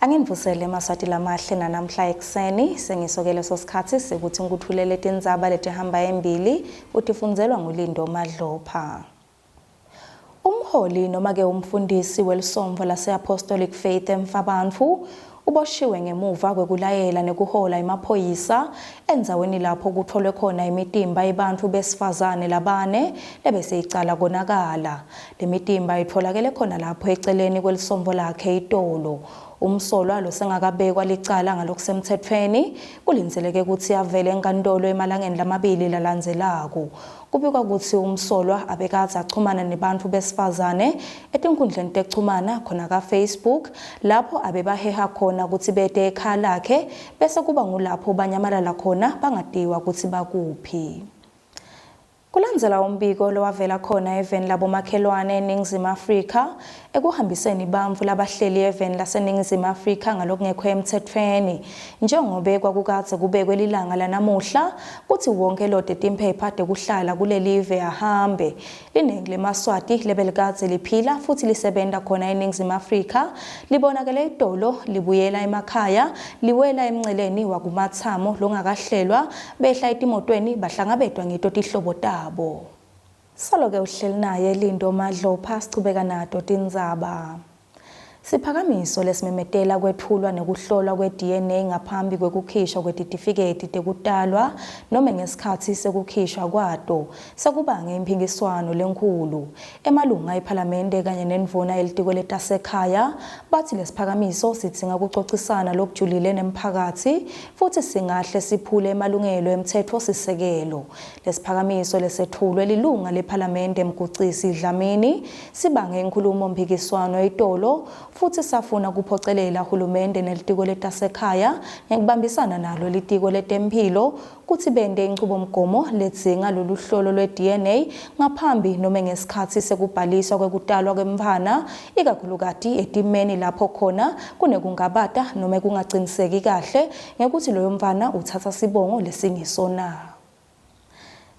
Anginivusele emaswati lamahle nanamhla ekuseni sengisoke leso sikhatsi sekuthi ngikuthulele tindzaba letihamba embili utifundzelwa nguLindo Madlopha. Umholi noma-ke umfundisi welisomvo lase-Apostolic Faith eMfabantfu uboshiwe ngemuva kwekulayela nekuhola emaphoyisa endzaweni lapho kutfolwe khona imitimba yebantfu besifazane labane lebeseyicala konakala. Lemitimba itfolakele khona lapho eceleni kwelisomvo lakhe itolo. Umsolwa losengakabekwa licala ngalokusemtsetfweni kulindzeleke kutsi avele enkantolo emalangeni lamabili lalandzelako. Kubikwa kutsi umsolwa abekadze achumana nebantfu besifazane etinkhundleni tekuchumana khona ka-Facebook lapho abebaheha khona kutsi bete ekhaya lakhe bese kuba ngulapho banyamalala khona bangatiwa kutsi bakuphi. Kulandzela umbiko lowavela khona eveni labomakhelwane eNingizimu Afrika ekuhambiseni bantfu labahleli eveni laseNingizimu Afrika ngalokungekho emtsetfweni njengobe kwakukadze kubekwe lilanga lanamuhla kutsi wonke lote timphepha tekuhlala kulelive ahambe. Liningi lemaSwati lebelikadze liphila futsi lisebenta khona eNingizimu Afrika libonakele itolo libuyela emakhaya liwela emnceleni wakuMatsamo longakahlelwa behla etimotweni bahlangabetwa ngito tihlobo tabo. Solo-ke uhleli naye Lindo Madlopha sichubeka nato tindzaba. Siphakamiso lesimemetela kwetfulwa nekuhlolwa kwe-DNA ngaphambi kwekukhishwa kwetitifiketi tekutalwa nome ngesikhatsi sekukhishwa kwato sekubange imphikiswano lenkhulu. Emalunga ephalamende kanye nendvuna yelitiko letasekhaya batsi lesiphakamiso sidzinga kucocisana lokujulile nemphakatsi futsi singahle siphule emalungelo emtsetfosisekelo. Lesiphakamiso lesetfulwe lilunga lephalamende Mgucisi Dlamini sibange inkhulumomphikiswano itolo futsi safuna kuphocelela hulumende nelitiko letasekhaya ngekubambisana nalo litiko letemphilo kutsi bente inchubomgomo ledzinga loluhlolo lwe-DNA ngaphambi nome ngesikhatsi sekubhaliswa kwekutalwa kwemntfwana, ikakhulukati etimeni lapho khona kunekungabata nome kungaciniseki kahle ngekutsi loyo mntfwana utsatsa sibongo lesingiso na.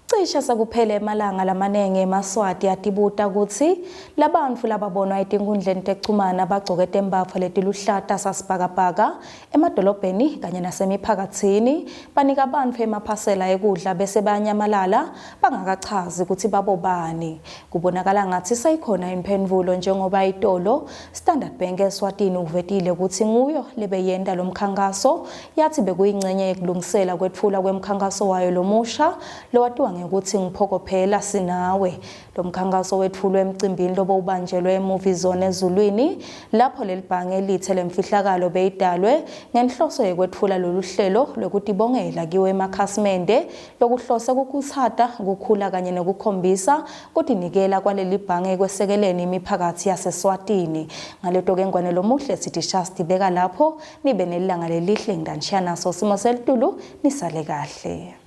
Cishe sekuphele emalanga lamanengi emaSwati atibuta kutsi labantfu lababonwa etinkhundleni tekuchumana bagcoke tembatfo letiluhlata sasibhakabhaka emadolobheni kanye nasemiphakatsini banika bantfu emaphasela ekudla bese bayanyamalala bangakachazi kutsi babobani. Kubonakala ngatsi seyikhona imphendvulo njengoba itolo Standard Bank eSwatini uvetile kutsi nguyo lebeyenta lomkhankaso Yatsi bekuyincenye yekulungisela kwetfulwa kwemkhankaso wayo lomusha lowatiwa ngekutsi Ngiphokophela Sinawe. Lomkhankaso wetfulwe emcimbini lobowubanjelwe eMovie Zone eZulwini lapho lelibhange litse lemfihlakalo beyidalwe ngenhloso yekwetfula loluhlelo lwekutibongela kiwo emakhasimende lokuhlose kukhutsata kukhula kanye nekukhombisa kutinikela kwalelibhange ekwesekeleni imiphakatsi yaseSwatini. Ngaleto-ke Ngwane Lomuhle sithi shasti beka lapho Nibe nelilanga lelihle ngidanishiya naso simo selitulu nisale kahle.